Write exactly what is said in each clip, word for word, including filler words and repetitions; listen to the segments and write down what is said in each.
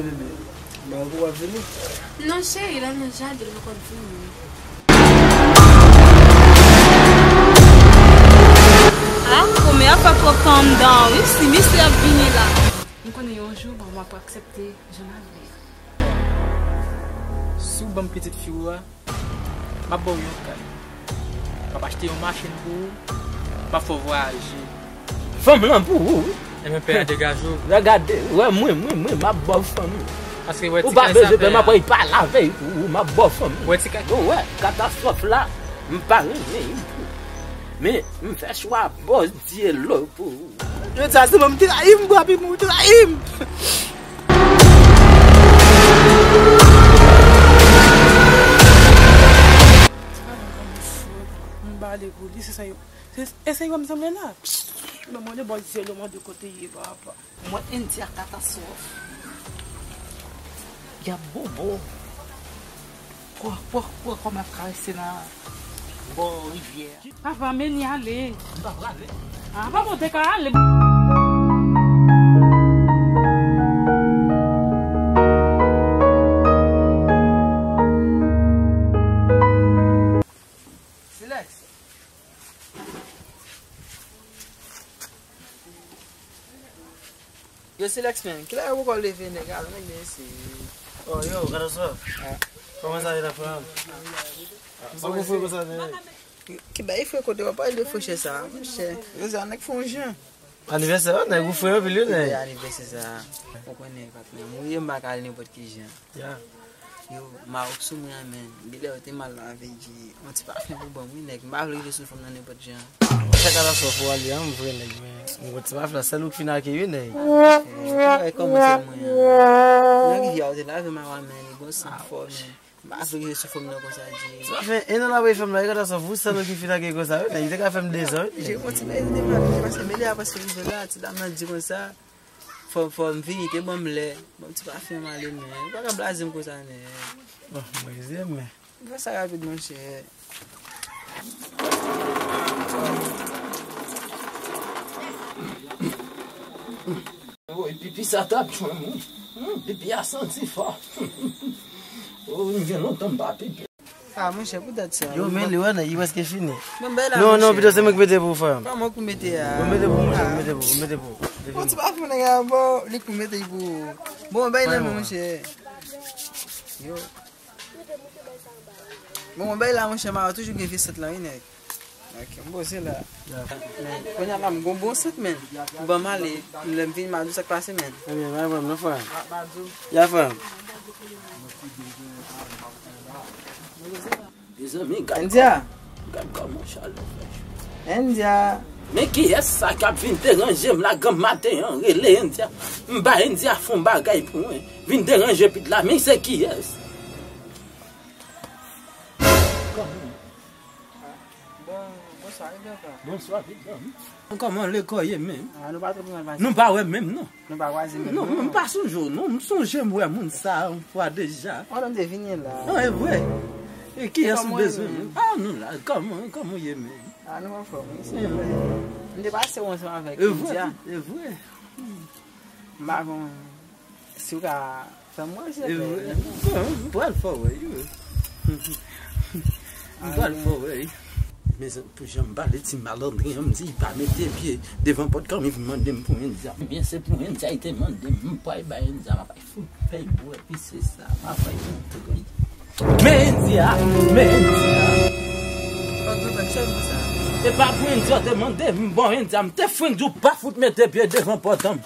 Bebe, ba ou ap vini? Non, cheri, la nan jaden, m poko vini. Ah, kòmè ap fè twòp tan anndan, wi, si misye ap vini la. M konnen yon jou, bon, m ap aksepte jan lavi a. Si w ban m pitit fi w a, m ap ba w yon kay. M ap achte yon machin pou ou. M ap fè w vwayaje. Fanm lan pou ou, wi. Ebyen, pè a degaje w. Gade, wè mwen, mwen, mwen, m ap ba w fanm. Paske wè ti kay sa pè a. Ou pa bezwen pè, m ap pale avè w pou ou, m ap ba w fanm. Wè ti kay. Bon, wè, katastwòf la, m pa renmen li pou. Men, m fè chwa Bòdye lo pou ou. Jodi a, se mwen m trayi m, papi, m trayi m. M bale pou li, se sa yo. Se, e se yo m sanble la. Mwen mande Bòdye lo, mande kote ye, papa. Mwen Endya katastwòf. Y ap bobo. Pwa, pwa, pwa, kòm ap karese nan bò rivyè a. Papa, men li ale. M pa prale. Ah, papa, ou te ka ale. Silex. Yo, Silex, men, kilè yo poko leve nèg a, nèg vin isi? Oh, yo, katastwòf. Ah. Kòman sa ye la, frè m? Sa w fè konsa, nèg? Ki bay fre kote w ap pale de fre chè sa, monchè. Yo, sa nèg fè yon jan. Anivèsè, nèg ou fre anpil, wi, nèg. Anivèsè sa. Ou konnen, patnè m, ou ye m pa ka al nenpòt ki jan. Ya. Yo, Mawòk sou mwen an, men. Bilè yo te mal la, vle di, yon ti pafen pou ban m, wi, nèg. M pa vle rive sou fanm nan nenpòt jan. Sa katastwòf ou ale an, m vre, nèg, men. Yon ti pafen la, sèl ou k fin ake, wi, nèg. Kòman se mwen an? Nan rivyè a, ou te lave m a men, li gon san fò, men. M pa vle rive sou fanm nan konsa, di. Ti pafen, e non, la voye fanm nan, e katastwòf, ou sèl ou ki fin ake konsa, wi, nèg. Li te ka fè m dezan, wi, nèg. Jere yon ti bagay de mal, paske men li a paske rive la, ti dam nan di konsa. Fò, fò m vini, te ban m lè. Bon, ti pafen m ale, men. Ou pa ka blaze m konsa, nèg. Bon, mwen, men. Fè sa rapid, monchè. Woy, pipi sa t ap jwenn mwen. Hmm, pipi a santi fò. Oh, m gen lontan m pa pipi. Ah, monchè, poutèt sa. Yo, men li wè, nèg, li prèske fini. Bon, bay la, non, non, monchè. Pito se mwen ki mete pou ou, frè m. Pa mwen ki mete a. Mwen mete pou ou, monchè, mwen mete pou ou, mwen mete pou ou. Bon, ti pa fè nèg a, bon, li ki mete pou ou. Bon, bay la, monchè. Yo. Bon, mwen bay la, monchè, m a toujou gen vye sant lan, wi, nèg. Ok, m poze la. Men, kounye a la, m gon bon sant, men. Ban m ale, lè m vini, m a di w sa k pase, men. Ebyen, bay pwoblèm, non, frè. Ya, frè. Mezanmi, gad Endya. Gad kòman chalè fè cho. Endya. Men kiyès sa k ap vin deranje m la granm maten an, rele Endya? M ba Endya fè yon bagay pou mwen. Vin deranje pit la, men se kiyès? Bon, bonswa, Endya. Bonswa, pitit. Kòman lekòl ye menm? Ah, nou pa twò pi mal pase. Nou pa wè menm, non. Nou pa kwaze menm, non, non. M pa sonje w, non. M sonje m wè moun sa yon fwa deja. Ou menm te vini la. Non, e vre. E kiyès ou bezwen? Ah, nou la. Kòman, kòman w ye menm? Ah, nou anfòm, wi, se vre. M te pase w ansanm avèk Endya. E vre, e vre. M pa konn si w ka fè m wè, se vre. M pral fè w wè, wi. M pral fè w wè, wi. Men pou jan m pale ti malandren an, m di, li pa mete pye devan pòt kòm li vin mande m pou Endya. Ebyen, se pou Endya li te mande m, m pral bay Endya, m ap fout fè l bwè, pi se sa, m ap bay fout. Men Endya, men Endya. E pa pou Endya w te mande m, bon, Endya, m te fin di w pa fout mete pye devan pòt an.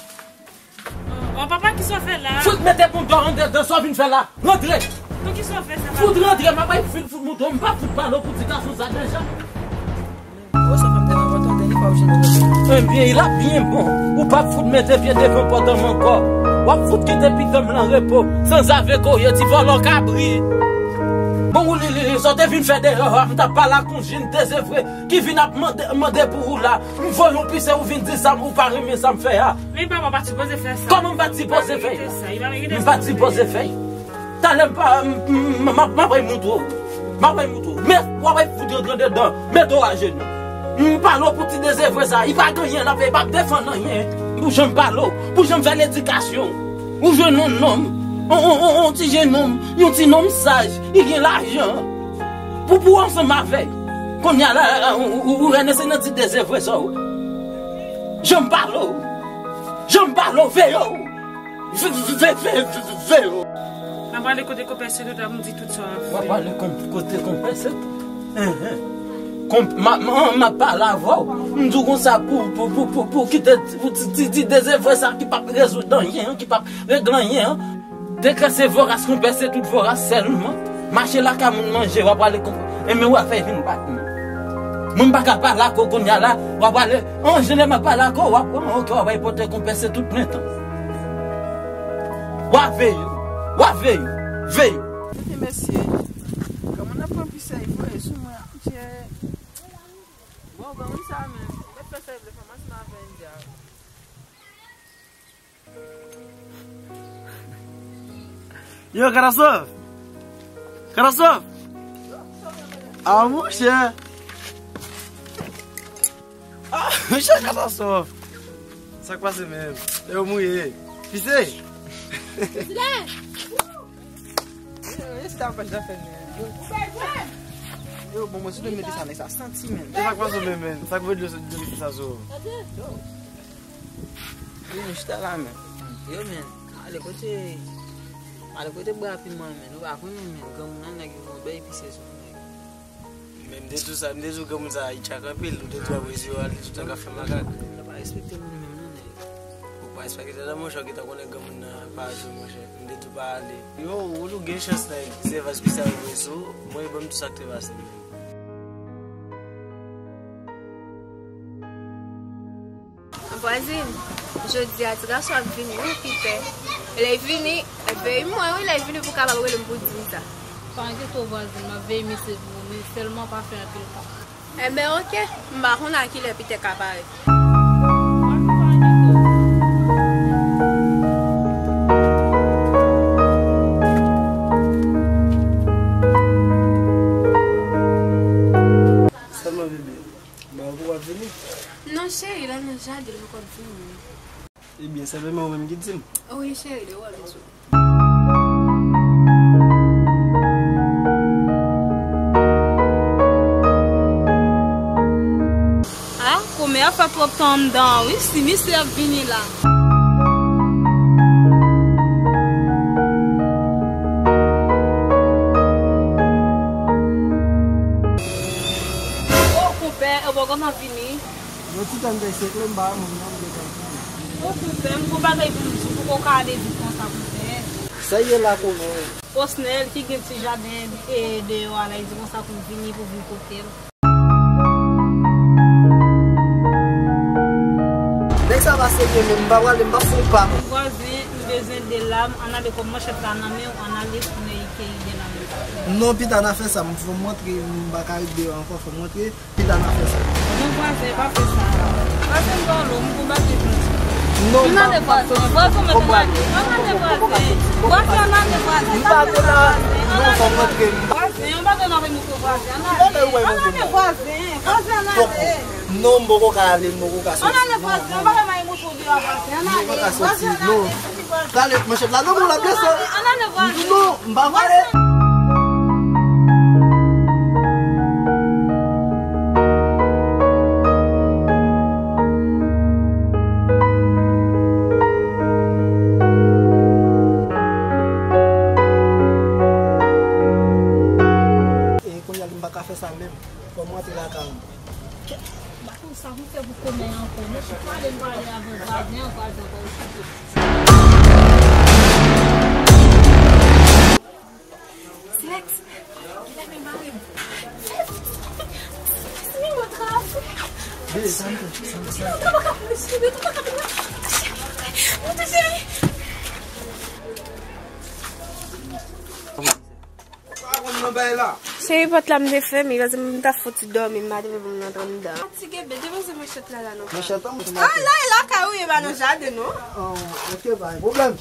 Oh, papa, kisa w fè la? Fout mete bouda w anndan, sa w vin fè la. Rantre. Pou kisa w fè sa, papa? Fout rantre, m ap bay fil fout mouton, m pa fout pale w pou ti gason sa deja. Ou sa fè m te nan pòt an, dènye fwa ou janm te. Ebyen, il a byen bon. Ou p ap fout mete pye devan pòt an ankò. W ap fout kite pitit m lan repo. Sanzave korye, ti vòlò kabri. Bon, ou li, li, li, sa w te vin fè deyò a, m t ap pale ak yon jenn dezevre ki vin ap mande, mande pou ou la. M voye yon pise, ou vin di sa, ou pa renmen sa m fè a. Men papa pa t sipoze fè sa. Kòman m pa t sipoze fè? M pa t sipoze fè. Talè m pa, m, m, m, m, m ap bay moutre w. M ap bay moutre w. Men w ap bay fout rantre anndan. Mete w ajenou. M pale w pou ti dezevre sa. Li pa gen anyen l ap fè, li p ap defann anyen. Pou jan m pale w, pou jan m fè ledikasyon. Ou jwenn yon nonm. On, on, on, on ti jennonm, yon ti nonm saj, ki gen lajan. Pou, pou ansanm avè l. Kounye a la, ou, ou, ou rene se nan ti dezevre sa ou. Jan m pale w. Jan m pale w, veye w. Ve-, ve-, ve-, ve-, veye w. M ap prale kote konpè Setou, m di tout sa w ap fè. W ap prale kon-, kote konpè Setou. Enhen. Konp-, m a, m a, m ap pale avè w. M di w konsa pou, pou, pou, pou, pou kite, pou ti, ti, ti dezevre sa ki p ap rezoud anyen, ki p ap regle anyen. Dekrè se voras, konpè Setou voras sèlman. Mache lakay moun manje, w ap prale konpè. Enben w ap fè vin bat mwen. Mwen m pa ka pale ak ou kounye a la, w ap prale. An, jan lè m ap pale ak ou, w ap, an, oke, w ap al pote konpè Setou plen tan. W ap veye, w ap veye, veye. Mete mesye, kòman n ap pran pisèy vre sou mwen, pitié. Bon, granmoun sa menm, ou mèt fè sa w vle, fè m ansanm avè l, dyav. Yo, Katastwòf! Katastwòf! Ah, monchè! Ah, monchè, Katastwòf! Sa k pase menm? Yo mouye. Pise! Yo, yo, se ta pa ja fè menm. Yo, bon, mwen, si w te mete sa, nèg sa santi menm. Sa k pase menm, menm? Sa k voye dlo, dlo sa sou ou? Yo. Yo, nou chita la, men. Yo, men, ale kote, ale kote bwa piman, men. Nou pa konnen, men. Granmoun nan, nèg yo, yon bèy pise sou nou, nèg. Men m te di w sa, m te di w granmoun sa, li tchak anpil. Ou te di w ap resi yo ale, li tout tan ka fè makak. Ou pa respekte moun menm, non, nèg. Ou pa respekte tèt la, monchè, ou gentan konnen granmoun nan pa jwe, monchè. M te di w pa ale. Yo, ou tou gen chans, nèg. Se va espesyal ou resi w. Mwen, ban m di w sa k te pase. Vwazin, jodi a ti gason ap vini wi, Pitè. Lè l vini, veye mwen wi, lè l vini pou kapab rele m pou di m sa. Pa enkyete w vwazin, m ap veye misye pou ou, men sèlman pa fè anpil pa. Enben oke, m pa konn a kilè Pitè ka parèt. Sèlman bebe. Bon, ou poko ap vini? Non, cheri, l al nan jaden, li poko ap vini. Ebyen, sèlman ou menm ki di m. Wi, cheri, de wòl m sou. Ah, kòmè a fè twòp tan anndan an, wi, si misye ap vini la. O, konpè, ou poko nan vini. Yon ti tan m te sekle, m pa wè moun nan, m te tankou. Ou konpè, m gon bagay pou m di w, poko ka ale vit konsa, konpè. Sa ye la, kòmè? Osnèl, ki gen ti jaden, e, deyò a la, li di konsa pou m vini, pou vin kote l. Nèg sa pa serye menm, m pa prale, m p ap fè yon pa. Vwazen, m bezwen de lam, ann ale kòm manchèt la nan men w, ann ale pou nèg ki de lam. Non, pita n a fè sa, m fò m rantre, m pa ka ret deyò ankò, fò m rantre. Pita n a fè sa. Non, vwazen, pa fè sa. Vwazen, m ba w lo, m gon bagay pou m di. Non, m pa, m p ap fè sa. Vwazen, vwazen, mete m ale. Ann ale, vwazen. Vwazen, ann ale, vwazen. M pa te la. Non, fò m rantre. Vwazen, yon bagay m ap montre w, vwazen. Ann ale. Ann ale, vwazen. Vwazen, ann ale. Non, m poko ka ale, m poko ka soti. Ann ale, vwazen. Yon bagay m ap montre w deyò, vwazen. Ann ale. Vwazen, ann ale. Talè, manchèt la, non, moun la blese. Ann ale, vwazen. Non, m pa prale. E kounye a, m pa ka fè sa menm. Fò m rantre lakay mwen. Baton sa pou fè pou kòmè ankò. Nou tout pale, m pale avè vwazen an, vwazen an pa okipe. Silex, kilè men mari m? Silex, men mwen trase. Bebe, sa m fè? Sa m fè? Mwen pa ka fè, mwen pa ka fè. Mwen te cheri. Cheri, pòt la m te fèmen, paske m ta fouti dòmi, m pa te vle pou m rantre anndan. Fatige, bebe, depoze manchèt la la non. Manchèt la, manchèt la. Ah, la, e lakay ou ye, pa nan jaden, non. Oh, ok, pa gen pwoblèm.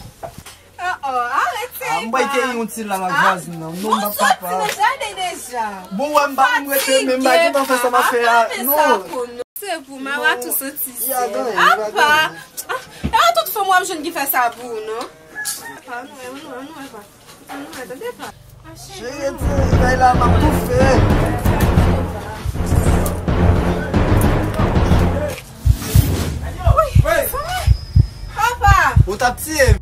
Oh, oh, arete. Ah, m bay te yon ti la nan vwazin nan. Non, m p ap kapab. Soti nan jaden deja. Bon, wè, m pa vin rete, men m pa gentan fè sa m ap fè a. Non. Se pou m a tou soti sèl. Apa. Ah, e pa tout fanm w ap jwenn ki fè sa pou ou, non. Pa, nou wè, nou wè, nou wè, pa. Nou wè, tande, pa. Cheri, ti bagay la, m ap toufe. Papa! Ou t ap tiye m.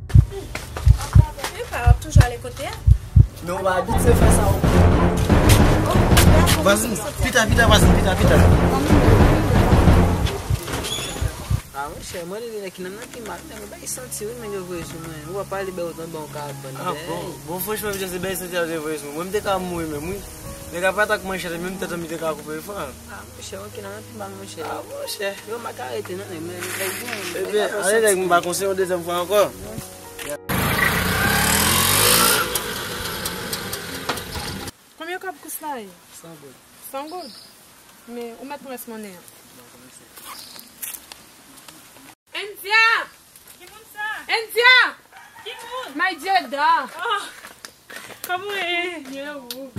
Epa, w ap toujou ale kote a? Men ou pa abitye fè sa, ou. Vwazin, pita, pita, vwazin, pita, pita. Ah, monchè, mwen, li nèg ki nan, nan pi mal, men mwen bay santi, wi, men yo voye sou mwen. Ou pa pale bè otan, bon, ka ban. Ah, bon, bon, franchman, misye se bay santi a te voye sou mwen. Mwen, m te ka mouri menm, wi. Nèg ap atak manchèt, menm tèt an, mi te ka koupe, fwa. Ah, monchè, ok, nan, nan pi mal, monchè. Ah, monchè. Yo, m pa ka rete, non, nèg, men, nèg, bon, ebyen, ale, nèg, m pa konseye yon dezyèm fwa ankò. Konbyen kòb kous la ye? San goud. San goud? Men, ou mèt pran rès monnen an. Bon, kòmanse. India! Ki moun sa? India! Ki moun? Maïdjeda! Oh! Kòman w ye? Byen, ou?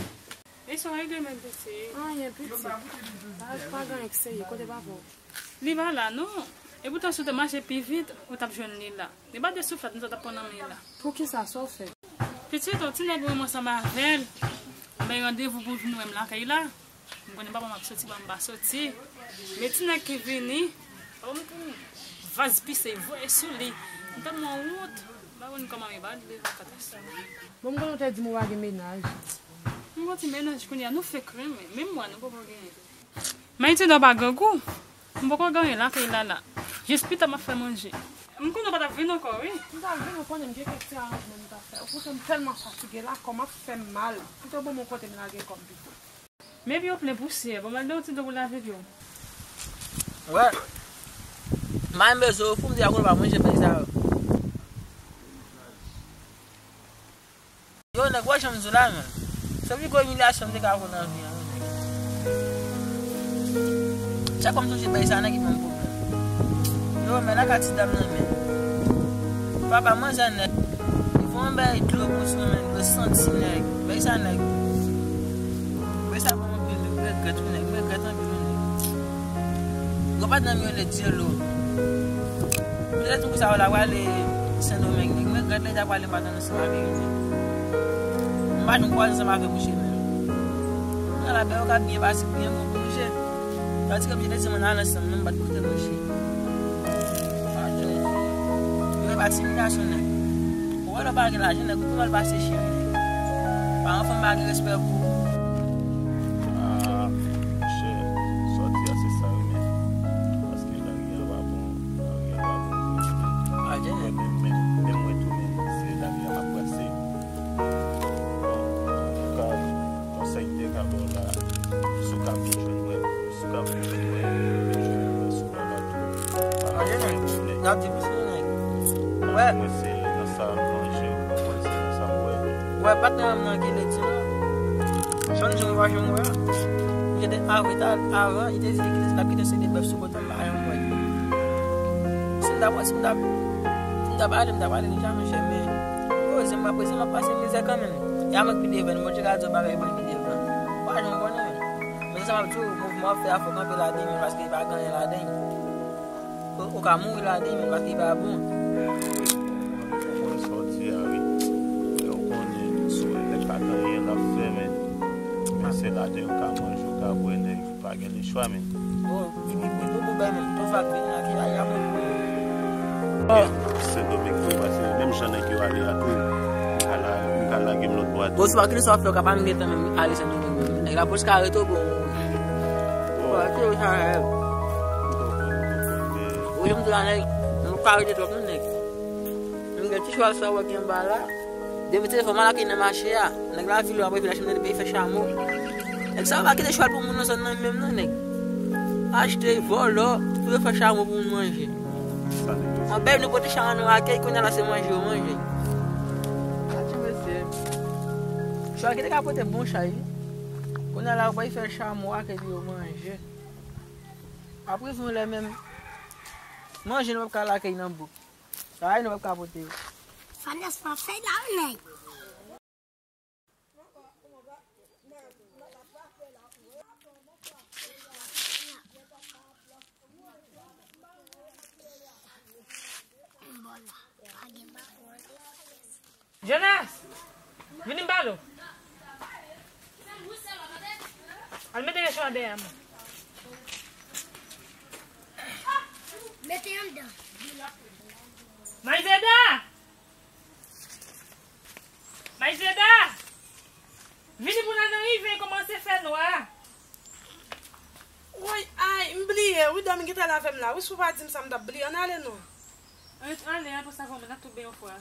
E sa w regle menm piti? Anyen, piti. Pa, pa gen anyen k serye. Kote papa w? Li pa la, non. E poutan, si w te mache pi vit, ou t ap jwenn li la. Li pa de souflèt, nou t ap pran nan men la. Poukisa, sa w fè? Piti, yon ti nèg mwen ansanm avè l. Mwen bay randevou pou l vin wè m lakay la. M konnen papa m ap soti, papa m pa soti. Men ti nèg ki vini, papa m pran vaz pise, voye sou li. M tèlman wont, m pa konn kòman m ye, ba li levan katastwòf. Bon, m konnen w te di m ou pa gen mennaj. M gon ti mennaj kounye a, nou fenk renmen, menm mwa nou poko genyen. Maïdjeda pa grangou, m poko genyen lakay la la. Jis pita m ap fè manje. M konnen w pa t ap vin ankò, wi. M t ap vin, ou konnen m gen kèk ti aranjman m t ap fè. Ou konnen m tèlman fatige la, kò m ap fè m mal. Pito ban m yon kote m lage kò m pito. Men pye w plen pousyè. Bon, m al de yon ti dlo pou lave pye w. Wè. M pa menm bezwen w fou, m di a konnen w pa manje bagay sa yo. Yo, nèg, wè jan m di w la, men. Se pi gwo imilyasyon m te ka pran nan vi an, wi, nèg. Chak fwa m sonje bagay sa, nèg, ki ban m pwoblèm. Yo, men, la ka ti dam nan, men. Papa, manzè, nèg. Li voye yon bagay dlo pou sou mwen, dlo santi, nèg. Bagay sa, nèg. Bagay sa ban m anpil regrèt, wi, nèg. M regrèt anpil, wi, nèg. Gwo patnè m yo, nèg, Dyelo. Petèt yon kou sa yo la prale Sendomeng, nèg. M regrèt lè l ta prale m pa t ann ansanm avè l, nèg. M pa janm kwaze ansanm avè mouche menm. Nan la bè yo ka byen pase, byen bon pou mouche. Tandis ke mouche te di mwen n al ansanm, non, m pa t koute mouche. Yo e pa ti imilyasyon, nèg. Ou wè lè w pa gen lajan, nèg, ou pi mal pase chyen, nèg. Paran fanm pa gen respè pou ou. Ah, monchè, sa w di a se sa wi, men. Paske lari a pa bon, lari a pa bon pou ou. Menm, menm, menm mwen tou, menm, se lari a m ap brase. Bon, antouka, konsèy m te ka ba w la, si w ka vle jwenn mwen, si w ka vle jwenn mwen, vin jwenn mwen sou Blablatou. Pa gen pwoblèm. N ap di plis moun, nèg. Wè. Mwen se nan sa m manje, mwen se nan sa m bwè. Wè, patnè m nan ki leti non. Jan jan w pa janm wè. Li te avè ta avan, li te di li kite, l ap kite seri de bèf sou kote m pa janm wè. Si m t ap, si m t ap, si m t ap ale, m t ap ale deja, monchè, men koze m ap, koze m ap pase mizè kanmenm. Y a mwen ki devan, Bondye ka di w bagay mwen ki devan. Pa janm konnen. Men sa m ap di w, mouvman w ap fè a, fò w kanpe ladan l, men paske li pa gen anyen ladan l. Ou, ou ka mouri ladan l, men paske li pa bon. Ou konnen sa w di a, wi. Men ou konnen, si w wè nèg pa gen anyen l ap fè, men, men se ladan l ou ka manje, ou ka bwè, nèg. Pa gen lechwa, men. Bon, li pi bon pou bèl, men tou sa k vini la, ki la, y ap mwen. Sendomeng tou, paske menm jan nèg yo ale a tou, m ka la, m ka lage m lòt bò a tou. Bon, si w pa kite sa w ap fè, w ka pa menm gen tan menm ale Sendomeng menm. Nèg la plis ka rete w, bon. Bon, kite yo sa, nèg. Ou janm di la, nèg, m pa rete twòp, non, nèg. M gen ti chwal sa w wè ki anba la. Depi telefòn m al lakay nan mache a, nèg lavil yo ap revin achte m nan peyi fè chamo. Nèg sa yo pa kite chwal pou moun nan zòn nan menm non, nèg. Achte, vòlò, pou yo fè chamo pou moun manje. Anbèy nou pote chamo nou lakay, kounye a la se manje yo manje. Atye mesye. Chwal ki te ka pote bon chay, wi. Kounye a la yo bay fè chamo lakay pou yo manje. Apre yon lè menm, manje nou p ap ka lakay nan bouk. Sa a nou p ap ka pote yo. Fanès pa fèy la, wi, nèg. Bon, la, pa gen pa pou antre Fanès. Jonas, vini m pale w. Al mete rechon an dèyè m. Mete anndan. Mayzeda! Mayzeda! Vini pou n al nan rivyè, kòmanse fè nwa. Woy, ay, m bliye. Wi, dòmi gentan la avè m la. Wi, si w pa di m sa, m t ap bliye. Ann ale non. Ann ale, apre sa, fò m nan tou ben yon fwa.